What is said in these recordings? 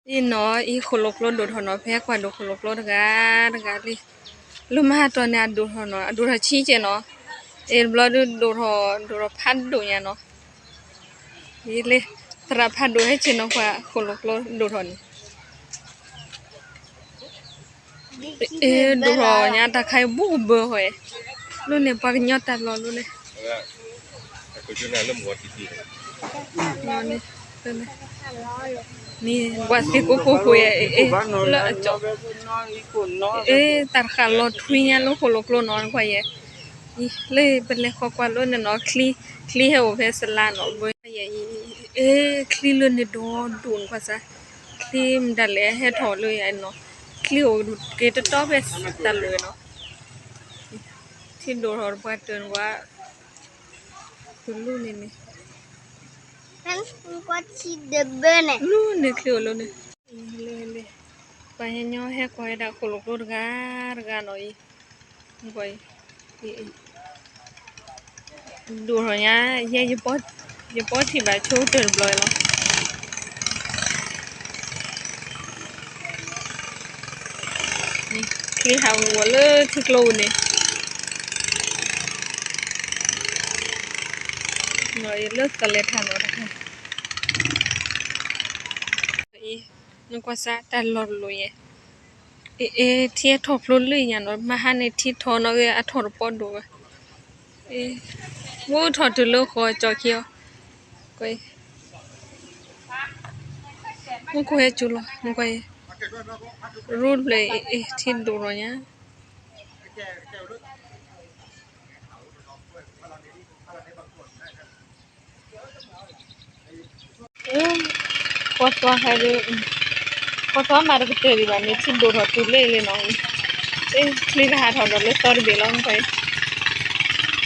အံၤနီၤ အံၤဃိၣ်လိာ်ကျိဒိၣ်ထီၣ်နီၤ ဖဲကွၢ်ဒိၣ်ဃိၣ်လိာ်ကျိတဂၤတဂၤလံ. လၢမဟါတီၢ်န့ၣ် အဒိၣ်ထီၣ်နီၤ အဒိၣ်ထီၣ်ဆံကဲနီၤ. အ့ၣ်တဘျီဒုးဒိၣ်ထီၣ် ဒိၣ်ထီၣ်ဖးဒိၣ်ညါနီၤ. အံၤလၢ သရၣ်ဖးဒိၣ်ဟဲကဲနီၤ ကွၢ်ဃိၣ်လိာ်ကျိဒိၣ်ထီၣ်န့ၣ် အ့ၣ်ဒိၣ်ထီၣ်ညါတၢ်ခါအံၤဘူးကဘၢဃီ, လၢန့ၣ်ပှၤကညီတၢ်လီၢ်လၢန့ၣ်, န့ၣ်ပှၤသ့ၣ်ကိးကိးဃိ လၢအကၠီ, အ့ၣ်တၢ်တဃာ်လီၤထွံညါလၢဃိၣ်လိာ်ကျိနီၤ ကွၢ်ယဲ, လၢပလဲၤဃီကွၢ်လၢန့ၣ်နီၤ ချံဟဲအိၣ်ဖဲစလါနီၤ ဘၢယဲအံၤ, အ့ၣ်ချံလၢန့ၣ်ဒိၣ်ဒိၣ်န့ၣ်ကွၢ်စၢ် ချံမတၤလဲၣ်ဟဲထီၣ်လၢယၤနီၤ, ချံအိၣ်က့ၤတတီဖဲတၢ်လီၢ်နီၤ, ထံဒိၣ်ထီၣ်တပှၢ်တၢၢ်န့ၣ်ကွၢ်, တလူန့ၣ်န့ၣ်, လူန့ၣ်ချံအိၣ်လၢန့ၣ်, ပှၤညီဟဲကွၢ်ဝဲဒၣ်ဃိၣ်လိာ်ကျိတဂၤတဂၤနီၤအံၤ, ကွၢ်အံၤ ဒိၣ်ထီၣ်ညါ, ယဲယပီထံၣ်ဘၣ်ဆိကတၢၢ်တဘျီလီၤ. ချံဟးဂီၤလၢထံကျိပူၤန့ၣ်, လၢကလဲၤထးနီၤတခါ, နကွၢ်စၢ်တၢ်လီၢ်တလီၢ်ယဲ အ့ၣ် ထံအထီၣ်ဖျိလၢညါနီၤ, မဟါန့ၣ်ထံထီၣ်နီၤ အထီၣ်တပီၢ်ဒိၣ်ဝဲ, မ့ၢ်ထီၣ်တုၤလၢဃီကၠီခံအီၤ, မ့ၢ်ခိၣ်ဟဲကၠူလီၤ နကွၢ်အံၤ, ရူတဖျၢၣ်အ့ၣ် ထံဒိၣ်ထီၣ်ညါ, ပီသွါဟဲဒုး, ပီသွါမၤတကတၢၢ်ဒံးဘၣ်န့ၣ် ထံဒိၣ်ထီၣ်တုၤလၢအံၤလံနီၤ, ချံကဟးထီၣ်ဒီးလၢသီတဘ့ၣ်လီၤ နကွၢ်အံၤ,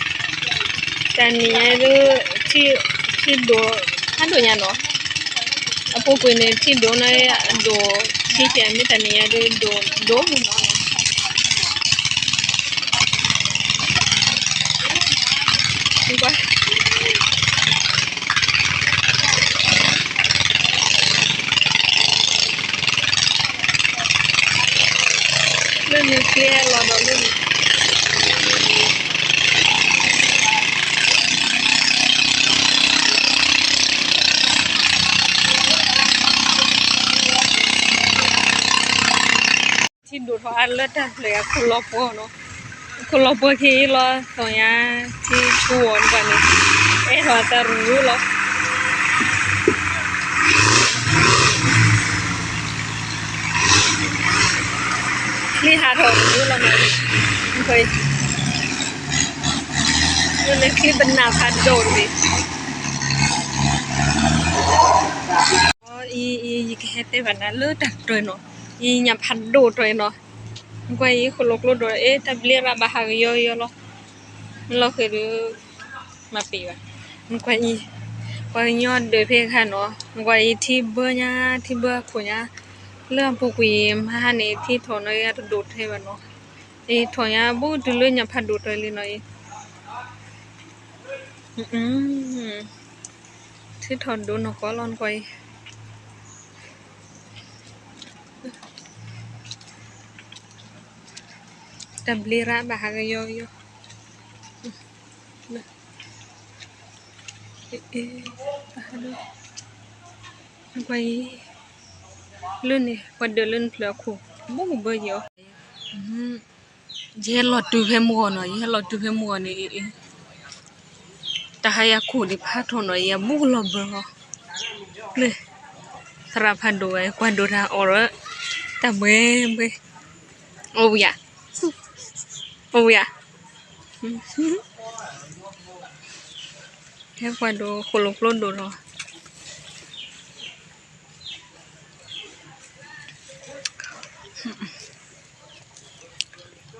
တနံၤညါဒုး, ထံဒိၣ်, ဖးဒိၣ်ညါနီၤ, အပူၤကွံာ်န့ၣ် ထံဒိၣ်န့ၣ် အဒိၣ်ဆံကဲ မ့ၢ်တနံၤညါဒုး ဒိၣ်ဒိၣ်မုၢ်နီၤ လၢန့ၣ်ကျဲလီၤဒီးလၢန့ၣ် ထံဒိၣ်ထီၣ်အါလၢတၢ်ဖျၢၣ်အခိၣ်လီၤပှီၢ်နီၤ, အခိၣ်လီၤပှီၢ်ခံအံၤလီၤ သီၣ်ညါ, ထံထူအီၤန့ၣ်ဘၣ်န့ၣ်, အဲၣ်ထီၣ်အသးရူၤရူၤလီၤ ချံဟးထီၣ်တဒုလီၤနီၤ, လၢန့ၣ်ချံပနၢ်ဖးဒိၣ်တဘ့ၣ်, အံၤ အံၤ ယကဟဲတဲဘၣ်နၤလၢတၢ်တြဲၤနီၤ, အံၤညၣ်ဖးဒိၣ်တြဲၤနီၤ, ကွၢ်အံၤ ဃိၣ်လိာ်ကျိဒိၣ် အဲၣ် တၢ်ဘျ့ရၣ်ဘၣ်ဟးကယီကယီလီၤ, မ့ၢ်လီၤဃ့ၢ်ဒီး မၤပ့ၤဘၣ်, နကွၢ်အံၤ, ပှၤကညီဒၢးဖဲခါနီၤ, နကွၢ်အံၤ ထံဘၢညါ ထံဘၢအခိၣ်ညါ, လၢအပူၤကွံာ်မဟါန့ၣ် ထံထီၣ်နီၤ ယတဒိၣ်ထဲဘၣ်နီၤ, အံၤထီၣ်ညါဘူးတုၤလၢညၣ်ဖးဒိၣ်တြဲၤလံနီၤအံၤ, ထံထီၣ်ဒိၣ်နီၢ်ကီၢ်လီၤ နကွၢ်အံၤ တၢ်ဘျ့ရၣ်ဘၣ်ဟးကယီကယီ, ကွၢ်အံၤ, လၢန့ၣ် ပှၤဒၢးလၢနဖျၢၣ်အခိၣ် ဘူးကဘၢယီၤ, ယဟဲလီၤတုၤဖဲမုၢ်ဂီၤနီၤ ယဟဲလီၤတုၤဖဲမုၢ်ဂီၤန့ၣ် တၢ်ဟါယၤခိၣ်ဒံးဖးထီၣ်နီၤ ယဘူးကလီၤဘၢလီၤ, လၢ သရၣ်ဖးဒိၣ်ဝဲ ကွၢ်ဒိၣ်တၢ်အီၣ်ရၢ တၢ်ဘှဲဘှဲ, အိၣ်ဝံၤယၤ, အိၣ်ဝံၤယၤ, ဟဲကွၢ်ဒိၣ်ဃိၣ်လိာ်ကျိဒိၣ်ထီၣ်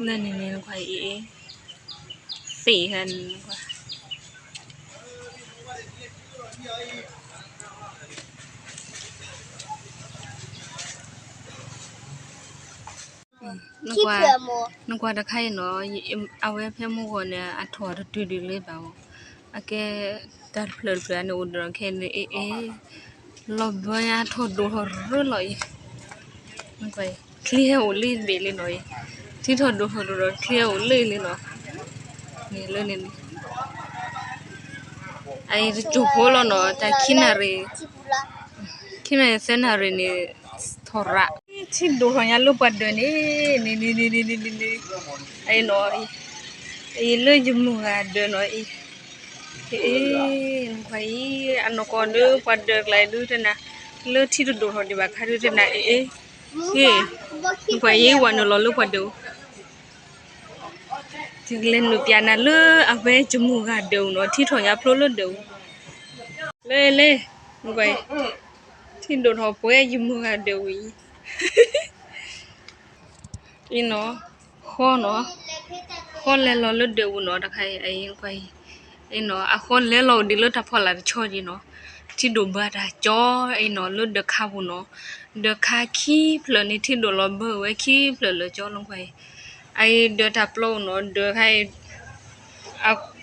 လၢန့ၣ်န့ၣ် နကွၢ်အံၤ, သ့ၣ်ဟဲန့ၣ်နကွၢ်, နကွၢ်, နကွၢ်တခါအံၤနီၤ, အဝဲဖဲမုၢ်ဂီၤန့ၣ် အထီၣ်တတုၤဒံးလၢၤဘၣ်အီၤ, အကဲတၢ်တဖျၢၣ်တဖျၢၣ်န့ၣ် အိၣ်ဒီးခဲန့ၣ်အ့ၣ်အ့ၣ် လီၤဘၢညါထီၣ်ဒိၣ်ထီၣ်ရၢလီၤအံၤ, ချံဟဲအိၣ်လၢဘ့ၣ်လံနီၤအံၤ, ထံထီၣ်ဒိၣ်ထီၣ်ဒိၣ်ဒီးချံဟဲအိၣ်လၢလံနီၤ, န့ၣ်လၢန့ၣ်န့ၣ်, အအံၤတစိၢ်ဖိလီၤနီၤ တၢ်ခံနၣ်ရံၣ်, ခံနၣ်ရံၣ်သၢနၣ်ရံၣ်န့ၣ်, ထီၣ်ရၣ်, ထံဒိၣ်ထီၣ်ညါလၢပှၤဒၢးန့ၣ်, န့ၣ်န့ၣ်န့ၣ်န့ၣ်န့ၣ်, အအံၤနီၤ, အအံၤလၢယမုၢ်ဂၤဒၢးနီၤအံၤ အ့ နကွၢ်အံၤ အနီၢ်ကီၢ်ဒၢးပှၤဒၢးကျါဒုးတနၤ, လၢထံတဒိၣ်ထီၣ်ဒံးဘၣ်ခါဒုးတနၤ အ့ အ့, နကွၢ်အံၤဝၤနုာ်လီၤလၢပှၤဒၢး, ယကလဲၤနုာ်ပျးနၤလၢအဝဲယမုၢ်ဂၤဒၢးအူနီၤ, ထံထီၣ်ညါဖျိလၢဒၢးအူ, လၢလၢ, နကွၢ်အံၤ, ထံဒိၣ်ထီၣ်ပှဲၤယမုၢ်ဂၤဒၢးအူအံၤ အံၤနီၤ, ဃီနီၤ, ဃီလဲၤလီၤလၢဒၢးအူနီၤ တခါအံၤ, အံၤနကွၢ်အံၤ, အံၤနီၤ အဃီလဲၤလီၤအိၣ်ဒံးလၢတၢ်ဖီလာ်တဆီဒံးနီၤ, ထံဒိၣ်ဘၢတၢ်ကၠီ, အံၤနီၤ လၢဒၢးခါပူၤနီၤ, ဒၢးခါခံဖျၢၣ်န့ၣ် ထံဒိၣ်လီၤဘၢဝဲခံဖျၢၣ်လၢာ်ကၠီ နကွၢ်အံၤ, အအံၤဒၢးတၢ်ပျီအူနီၤ ဒၢးခါအံၤ, အခီၣ်န့ၣ်တ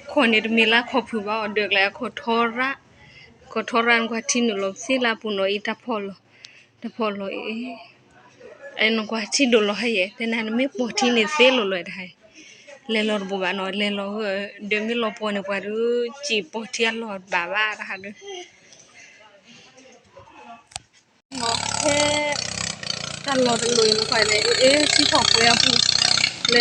မ့ၢ်လၢအခီၣ်ဖုၣ်ဘၣ်အီၤ ဒၢးကျါအခီၣ်ထီရၣ်, အခီၣ်ထီရၣ် နကွၢ်ထံနုာ်လီၤသ့လၢအပူၤနီၤအံၤ တၢ်ဖီၣ်လီၤ တၢ်ဖီၣ်လီၤအံၤ, အနကွၢ်ထံဒိၣ်လီၤဟဲယဲၢ် တဲနၤနမ့ၢ်ပိာ်ထံန့ၣ်သ့လိၤလိၤတဟါ, လဲၤလီၤတဘိးဘၣ်နီၤ လဲၤလီၤ, ဒၢးမ့ၢ်လီၤပှီၢ်န့ၣ် ပှၤဒုးစံၣ်ပိာ်ထံအလီၢ်ဘၣ်ဘၣ်တဟါဒုး ဖဲတၢ်လီၢ်တလိၤအံၤနကွၢ်န့ၣ် အ့ ထံထီၣ်ပှဲၤအပူၤ, လဲၤနုာ်လီၤတဘိးဘၣ်, ထံဒိၣ်ထီၣ်ပသ့အီၤအံၤ, န့ၣ်န့ၣ်န့ၣ်, ပှၤ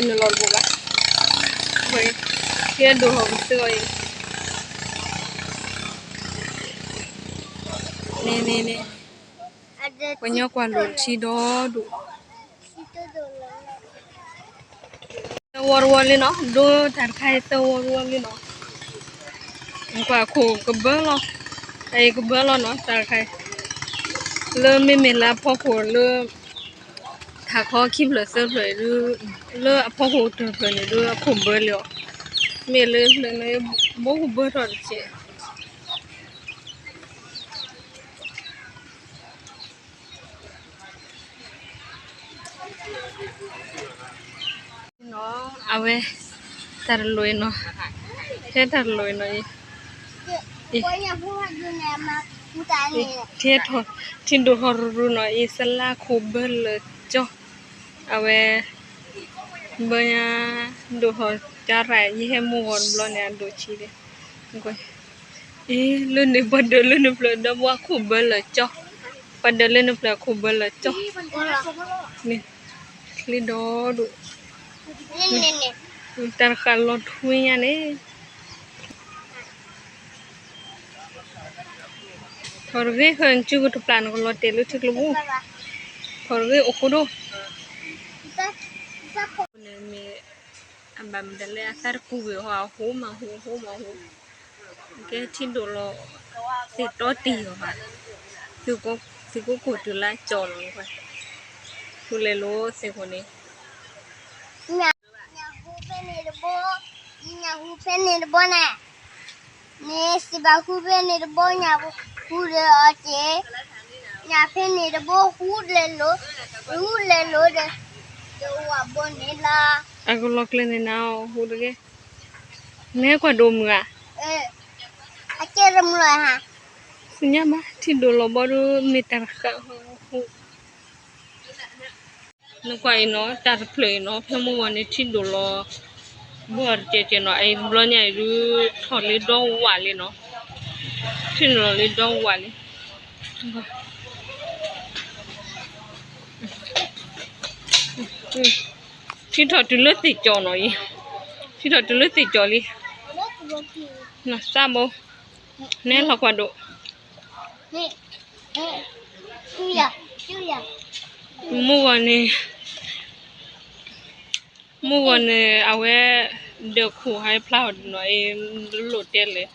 ညီကွၢ်လိာ်ထံဒီဒူၣ် သၢဝီတဝီလံနီၤ, ဒိတၢ်တခါအံၤသၢဝီတဝီလံနီၤ, နကွၢ်အခိၣ်ကဘၢလီၤ, အအံၤကဘၢလီၤနီၤ တၢ်တခါအံၤ, လၢမ့မ့ၢ်လၢအဖီခိၣ်လၢ ထးခီခံဖျၢၣ်သၢဖျၢၣ်ဒုး, လၢအဖီခိၣ်တဖျၢၣ်န့ၣ်ဒုး အခိၣ်ဘၢလံအီၤ, မ့ၢ်လၢဖျၢၣ်န့ၣ် ဘိကဘၢထီၣ်တက့ၢ် နီၤ, အဝဲ တၢ်တလိၤအံၤနီၤ, ဖဲတၢ်တလိၤအံၤနီၤ, ထံထီၣ် ထံဒိၣ်ထီၣ်ရူၤရူၤနီၤအံၤ စလါခိၣ်ဘၢလၢာ်ကၠီ, အဝဲ ဘၢညါ ဒိၣ်ထီၣ်ကၠီရၣ် ယဟဲမုၢ်ဂီၤတဘျီန့ၣ် အဒိၣ်ဆံးဒီး အ့ လၢန့ၣ်ပှၤဒၢးလၢနဖျၢၣ်ဒီးပှၤခိၣ်ဘၢလၢာ်ကၠီ, ပှၤဒၢးလၢနဖျၢၣ်အခိၣ်ဘၢလၢာ်ကၠီ, န့ၣ် ချံဒီဒူၣ်, တၢ်တဃာ်လီၤထွံညါန့ၣ်, ထီၣ်တဂ့ၤဃၢၤ နစုကတပျၢ်နကလီၤတဲာ်လၢထံကျိပူၤ, ထီၣ်တဂ့ၤအိၣ်ဃိဒိၣ် န့ၣ်မ့ၢ် အဘၣ်မတၤလဲၣ် အသးတကူၣ်ဂ့ၤဟီ အဟူမၤဟူ အဟူမၤဟူ, ကဲထံဒိၣ်လီၤ သ့ၣ်တီတ့ၢ်အီၤဘၣ်, သ့ၣ်ကိးကိၢ်တုၤလၢကၠီလီၤ, ထူလဲၤလိာ်သ့ၣ်ခိၣ်န့ၣ် ညၣ်ဟူဖဲန့ၣ်တဘိ, ညၣ်ဟူဖဲန့ၣ်တဘိန့ၣ်, န့ၣ်စံးဘၣ်ဟူဖဲန့ၣ်တဘိ ညၣ်ဟူဒီးအီၤက့ၤ, ညၣ်ဖဲန့ၣ်တဘိ ဟူလဲၤလိာ်, ဟူလဲၤလိာ်ဒီး, ဒီးဝၤဘိန့ၣ်လီၤ, အကလီၤကျဲန့ၣ်နၤအီၤဟူတဂ့ၤ, နဟဲကွၢ်ဒိၣ်မုၢ်ဧါ, အကဲတမုၢ်ဧါ, သ့ၣ်ညါမး ထံဒိၣ်လီၤဘီဒုး မ့ၢ်တၢ်တဃာ်ဟူ နကွၢ်အံၤနီၤ တၢ်တဖျၢၣ်အံၤနီၤ ဖဲမုၢ်ဂီၤန့ၣ် ထံဒိၣ်လီၤ ဘီတကဲးကဲးနီၤ အအံၤတဘျီညါအံၤဒုး ထီၣ်လၢဒီဝးလံနီၤ, ထံဒိၣ်လီၤလၢဒီဝးလံ, ထံထီၣ်တုၤလၢသ့ၣ်ကၠီနီၤအံၤ, ထံထီၣ်တုၤလၢသ့ၣ်ကၠီလံ, သးဘိ, နဲလီၤကွၢ်ဒိၣ် မုၢ်ဂီၤန့ၣ်, မုၢ်ဂီၤန့ၣ် အဝဲ ဒၢးခိၣ်ဟဲဖျါထီၣ်နီၤအံၤ လိၣ်တဲလဲၣ်,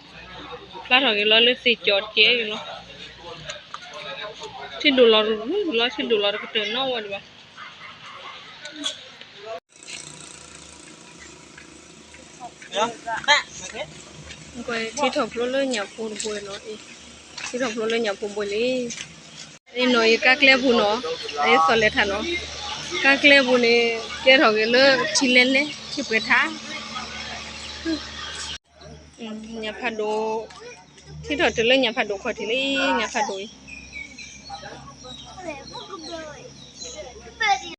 ဖျါထီၣ်က့ၤလီၤလၢသ့ၣ်ကၠီတကဲးအံၤလီၤ, ထံဒိၣ်လီၤရူၤရူၤလီၤ ထံဒိၣ်လီၤတကတၢၢ်နီဝဲဒံးဘၣ် ကွၢ်ထံထီၣ်ဖျိလၢညၣ်ဖိတဘိနီၤအံၤ, ထံထီၣ်ဖျိလၢညၣ်ဖိဘိလံ, အံၤနီၤ ယကါကျဲပူၤနီၤ, အံၤသီၣ်လဲၤထၣ်နီၤ, ကါကျဲပူၤန့ၣ် ကဲထီၣ်က့ၤလၢထံလဲၢ်လဲၢ် ထံပှဲၤထါ ညၣ်ဖးဒိၣ်, ထံထီၣ်တုၤလၢညၣ်ဖးဒိၣ်ခီၣ်ထံးလံ, ညၣ်ဖးဒိၣ်အံၤ, ကၠီ